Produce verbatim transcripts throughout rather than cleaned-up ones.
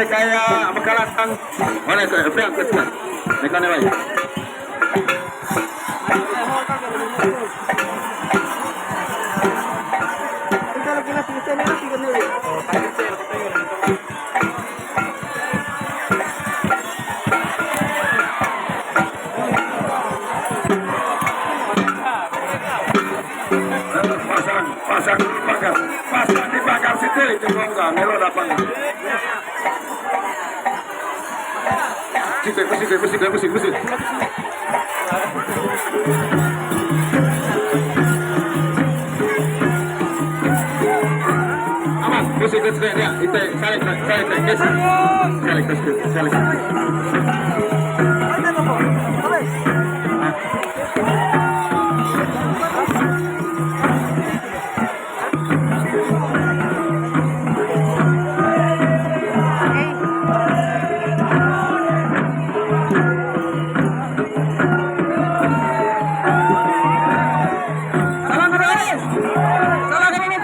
Kaya makalatang. Mana saya? Biar kita. Mereka ni baik. Pasang, pasang di pagar, pasang di pagar situ itu bongkar, melo dapat. Situ, situ, situ, situ, situ. Aman, musik ke sini ya, ite, salik, salik, salik, guys. Salik, salik, salik. Salam terus. Salam terus.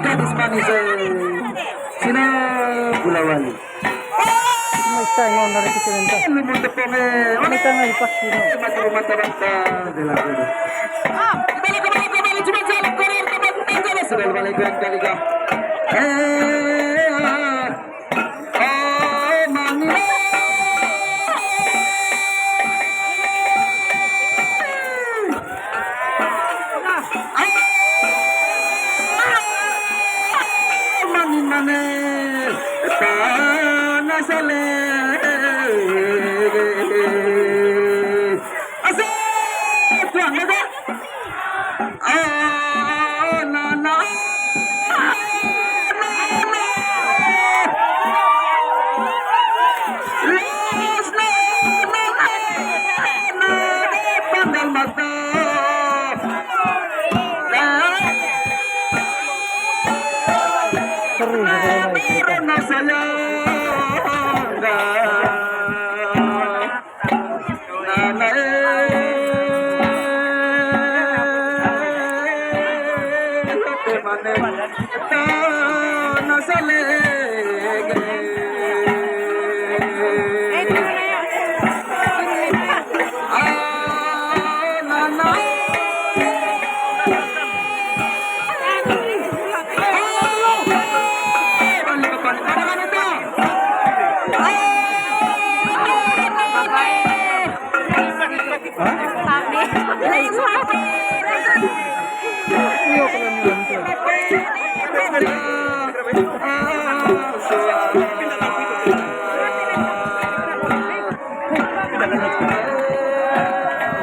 Gadis manis, eh. Sini, Gula Wali. Mesti ngomong dari kecil entah. Ini mau tepung, eh. Ini kan lagi pas ini. Mata rumah tabata, bela bela. Kita lagi balik, kembali, cuma jalan, korea, tempat, tempat, jalan, sudah balik, kali, kali, kali. Eh, ah.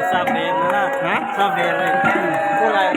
Sabi mo na. Ha? Sabi mo. Kulay.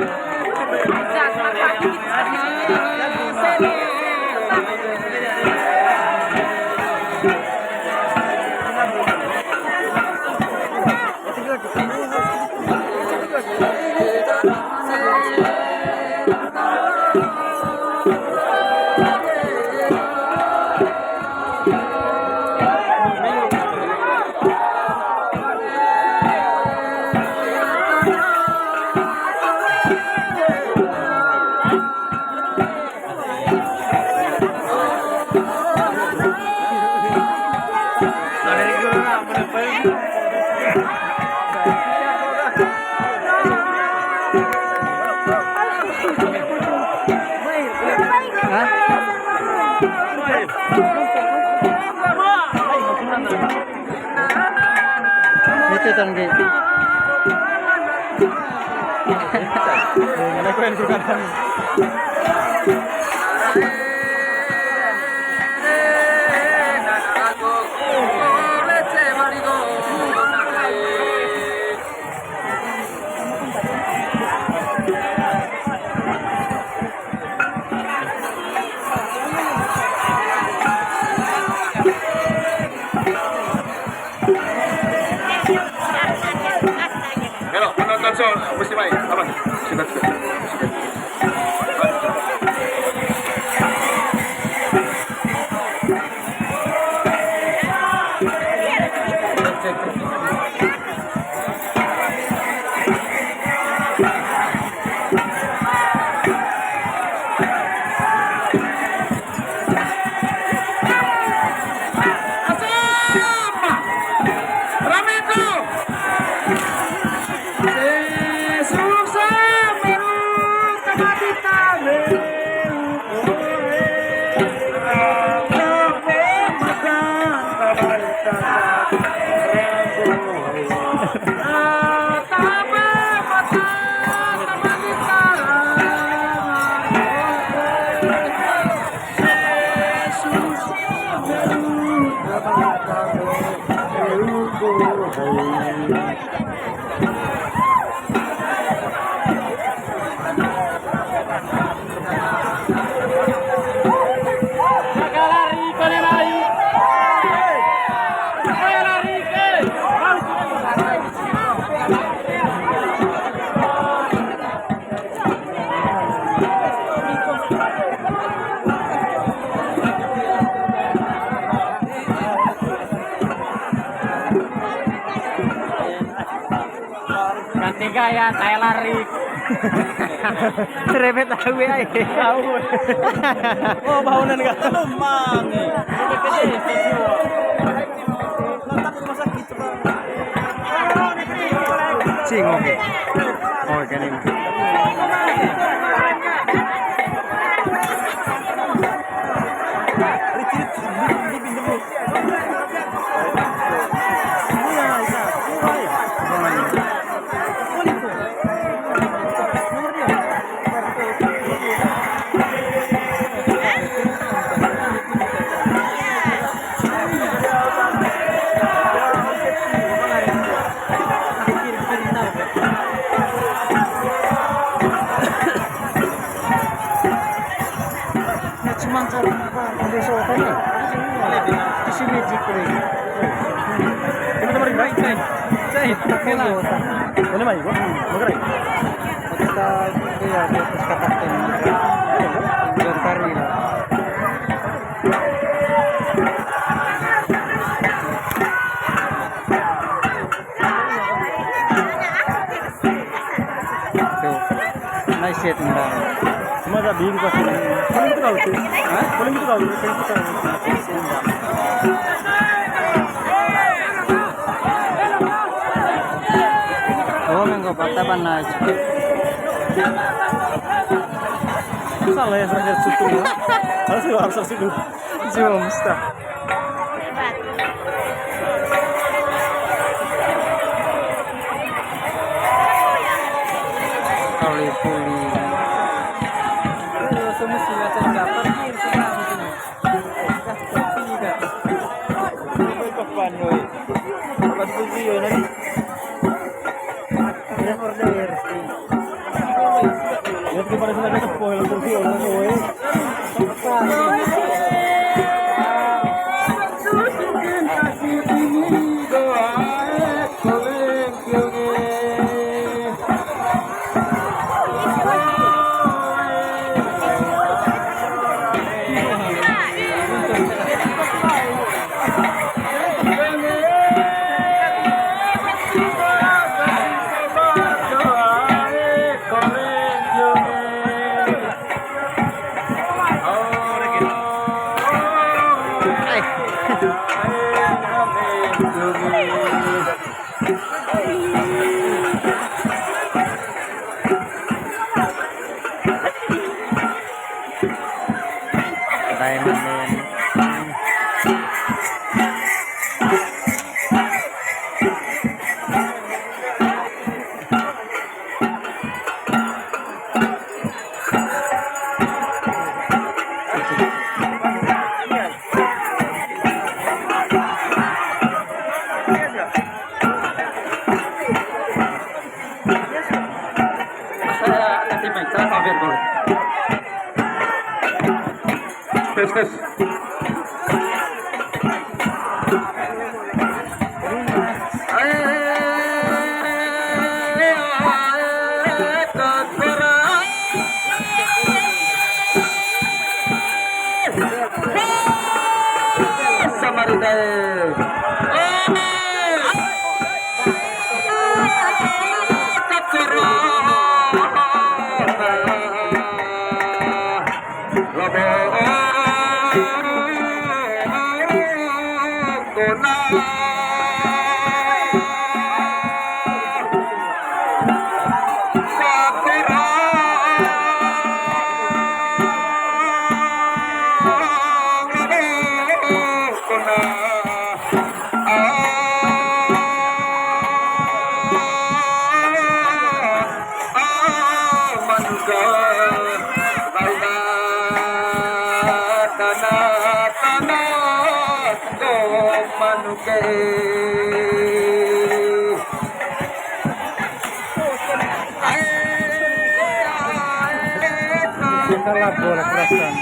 Hah? Itu tanggi. Halo, penonton Sol, mesti baik. Aman. Sudah, sudah. Sudah. Ganti gaya, tai lari. Serempet tahu ya. Tahu. Oh, bangunan enggak? Mang. Cing, oke. Oke, ini. Cuman cara apa? Ada soal kan ya? Isi magic nih. Ini teman baik, baik. Saya, enak. Mana main gua? Magerai. Kita, iya, di atas kapakten. Bulan Fahri lah. Tuh, nice ya, tendang. Cuma ada biru kasih. Paling gitu kau tuh. Hah? Paling gitu kau tuh. Paling gitu kau. Oh, nggak apa-apa, nice. Salah ya, saya susu ya. Harus harus susu. Jom, stop. Kali puli. Tes, tes. Salah bola kerasan.